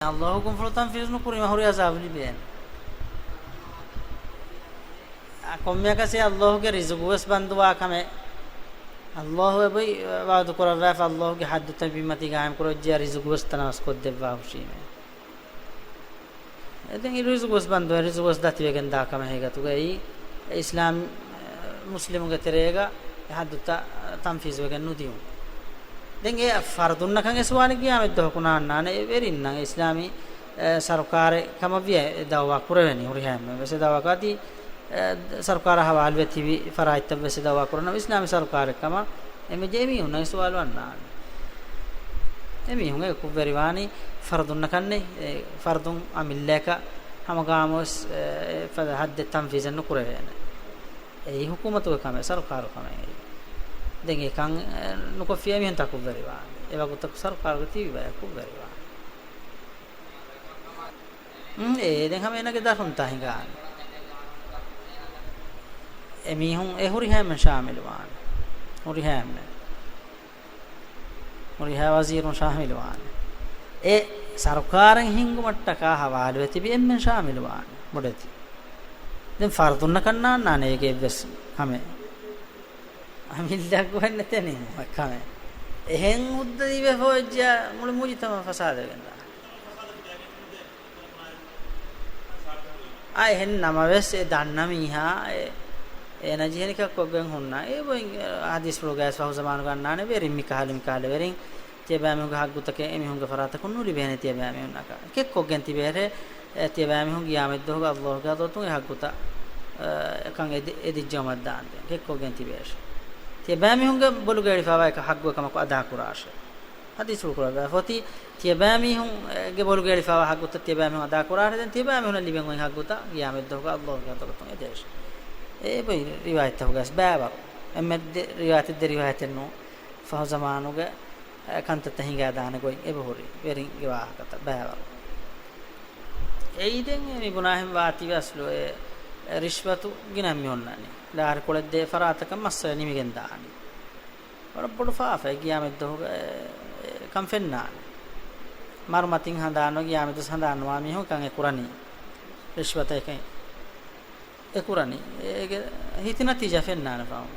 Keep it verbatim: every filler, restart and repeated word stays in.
ﷲ ގެ ކުންފުޅު ތަންފީޒު ނުކުރީމަ ހުރި އަޒާބު ލިބޭނެ. އާ، ކޮންމެއަކަސް ﷲ ގެ ރިޒުގު ވެސް ބަންދުވާ ކަމެއް. ﷲ އެބައި ވަޢުދު ކުރައްވާފަ، ﷲ ގެ ޙައްދުތައް ބިންމަތީގަ ޤާއިމް ކުރައްޖެޔާ ރިޒުގު ވެސް ތަނަވަސް ކޮށްދެއްވާ ހުށީމޭ. އެ ދެން އި ރިޒުގު ވެސް ބަންދުވެ، ރިޒުގު ވެސް ދަތިވެގެން ދާ ކަމެއް ހިގަތުގައި އިސްލާމް، އެ، މުސްލިމުގެ ތެރޭގަ އެ ޙައްދުތައް ތަންފީޒުވެގެން ނުދިޔުން. ދެން އެ ފަރުދުންނަކަން އެ ސުވާލެއް ޤިޔާމަތް ދުވަހަކު ނާންނާނެ. އެ ވެރިންނަށް އިސްލާމީ، އެ، ސަރުކާރެއް ކަމަށް ވިޔަ އެ ދަޢުވާ ކުރެވެނީ. ހުރިހާ އެންމެން ވެސް އެ ދަޢުވާ ކުރާތީ، އެ، ސަރުކާރާ ޙަވާލުވެ ތިބި ފަރާތްތައް ވެސް އެ ދަޢުވާ ކުރަން އިސްލާމީ ސަރުކާރެއް ކަމަށް. އެމެޖެ އެމީހުންނަށް އެ ސުވާލު އަންނާނެ. އެމީހުން އެ ކުށްވެރިވާނީ ފަރުދުންނަކަންނޭ. އެ ފަރުދުން އަމިއްލައަކަށް ހަމަ ގާމުވެސް، އެ، އެ ފަދަ ޙައްދެއް ތަންފީޒެއް ނުކުރެވޭނެ. އެއީ ޙުކޫމަތުގެ ކަމެއް، ސަރުކާރު ކަމެއް. ދެން އެކަން، އެ، ނުކޮށްފިޔާ އެމީހުންތާ ކުށްވެރިވާނީ. އެ ވަގުތަކު ސަރުކާރުގެ ތިބި ބަޔަކު ކުށްވެރިވާނީ. އުން، އޭ ދެން ހަމަ އޭނާގެ ދަށުންތާ ހިނގާނެ. އެމީހުން އެ ހުރިހާ އެންމެން ޝާމިލުވާނެ. ހުރިހާ އެންމެން. ހުރިހާ ވަޒީރުން ޝާމިލުވާނެ. އެ ސަރުކާރެއް ހިންގުމަށްޓަކާ ހަވާލުވެ ތިބި އެންމެން ޝާމިލުވާނެ. ބޮޑެތި. ދެން ފަރުދުންނަކަށް ނާންނާނެ އޭގެ އެއްވެސް ކަމެއް. އަމިއްލައަކު ވެންނެތެނީ ކަމެއް. އެހެން ހުއްދަ ލިބިފަ އޮތްޖެޔާ މުޅި މުޖުތަމަޢު ފަސާދަވެގެންދާނެ. އާ، އެހެން ނަމަވެސް އެ ދަންނަ މީހާ އެ، އޭނަ ޖެހެނީ ކައްކޮއެއްގެން ހުންނަ. އެ ބޮއި ޙަދީޘްފުޅުގައި ފަހު ޒަމާނުގަ އަންނާނެ ވެރިން މިކަހަލަ މިކަހަލަ ވެރިން. ތިޔަބައިމީހުންގެ ޙައްޤުތަކެއް އެމީހުންގެ ފަރާތަކުން ނުލިބޭނެ ތިޔަބައިމީހުންނަކަށް. ކެއްކޮށްގެން ތިބޭށޭ، އެ، ތިޔަބައިމީހުން ޤިޔާމަތްދުވަހުގަ ﷲ ގެ ޙަޟްރަތުން އެ ޙައްޤުތައް، އެ، އެކަން އެދި-، އެދިއްޖައުމަށް ދާންދެން. ކެއްކޮށްގެން ތިބޭށޭ. ތިޔަބައިމީހުންގެ ބޮލުގަ އެޅިފައިވާ އެކަ ޙައްޤު އެކަމަކު އަދާކުރާށޭ. ޙަދީޘްފުޅު ކުރައްވާފަ އޮތީ، ތިޔަބައިމީހުން، އެ، ގެ ބޮލުގަ އެޅިފައިވާ ޙައްޤުތައް ތިޔަބައިމީހުން އަދާކުރާށޭ، ދެން ތިޔަބައިމީހުންނަށް ލިބެން އޮތް ޙައްޤުތައް ޤިޔާމަތްދުވަހުގަ ﷲ ގެ ޙަޟްރަތުން އެދޭށޭ. އެ ބޮއި ރިވާޔަތްތަކުގައި ވެސް ބައިވަރު. އެންމެ ދެ ރިވާޔަތެއް ދެ ރިވާޔަތެއް ނޫން. ފަހު ޒަމާނުގެ، އެ، ކަންތައްތައް ހިނގާދާނެ ގޮތް އެބަހުރި ވެރިންގެ ވާހަކަތައް ބައިވަރު. އެއީ ދެން އެ މި ބުނާހެން ވާތީވެ އަސްލު އެ، އެ ރިޝްވަތު ގިނަ މި އޮންނަނީ. ލާރި ކުޅެއްދޭ ފަރާތަކަށް މައްސަލަ ނިމިގެން ދާނީ. ވަރަށް ބޮޑު ފާފައެއް ޤިޔާމަތްދުވަހުގަ އެ، އެ، ކަން ފެންނާނެ. މަރު މަތިން ހަނދާން ނުވެ ޤިޔާމަތްދުވަސް ހަނދާން ނުވާ މީހުން ކަން އެ ކުރަނީ. ރިޝްވަތަކަށް އެ ކުރަނީ. އޭގެ ހިތި ނަތީޖާ ފެންނާނެ ފަހުން.